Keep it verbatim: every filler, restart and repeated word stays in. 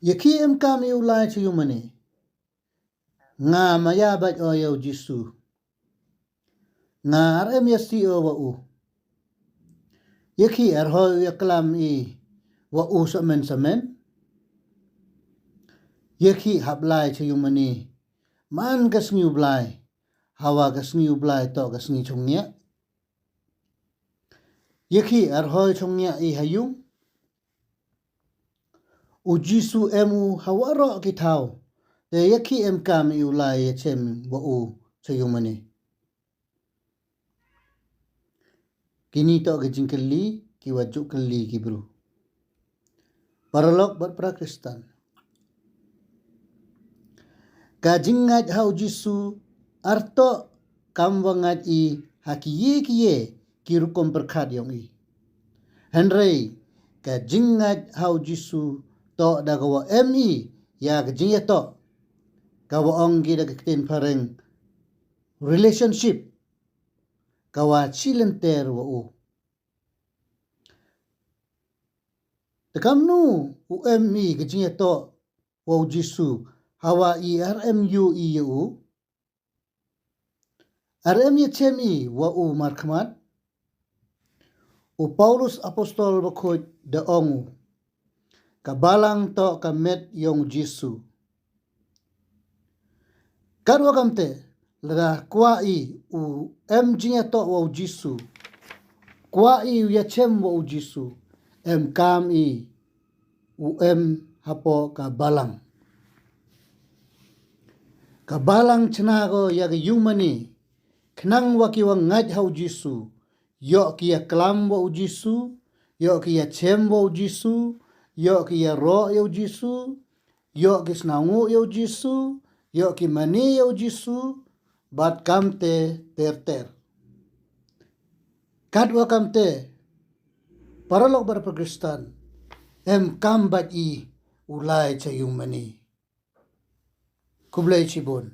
Ïa khih em kam i u lai cha ïumane. Nga ma ïa bad o ïa u Jisu. Nga ar em ïa si o wa u. Ïa khih ar hoi u ïa klam i wa u samen samen. Ïa khih hap lai cha ïumane. Man ka sngi u Blai. Hawa ka sngi u Blai to ka sngi chong ïa. Ïa khih ar hoi chong ïa i ha ïung. U Jisu em u ha waroh ki thaw. Te ïa khih em kam i u lai ïa chem wa u cha ïumane. Kini to ki jingkylli, ki wa ju kylli ki bru. Paralok bad para Kristan. Ka jingngait ha u Jisu, ar to kam wa ngait i ha ki ye ki ye ki rukom pyrkhat yong i. Hynrei, ka jingngait ha u Jisu, to da ka wa em i, ïa ka jingïatoh. Ka wa ong ki da ka ktien phareng, relationship. Ka wa chi lynter wa u. Te kamnu u em i ka jingïatoh wa u Jisu, hawa i ar em ïu i ïa u. Ar em ïa chem i wa u markhmat. U Paulus apostol bakhuid da ong u. Ka balang to ka met yong u Jisu. Katwa kamte, lada kwah i u em jingïatoh wa u Jisu. Kwah i u ïa chem wa u Jisu. Em kam i u em hapoh ka balang. Ka balang chna ko ïa ka ïumane. Khnang wa ki wa ngait ha u Jisu. Ïoh ki ïa klam wa u Jisu. Ïoh ki ïa chem wa u Jisu. Ïoh ki ïa roh ïa u Jisu. Ïoh ki snangu ïa u Jisu. Ïoh ki mane ïa u Jisu. Bad kamte ter ter. Katwa kamte. Paralok bad para Kristan. Em kam bad i u lai cha ïumane. Khublei chibun.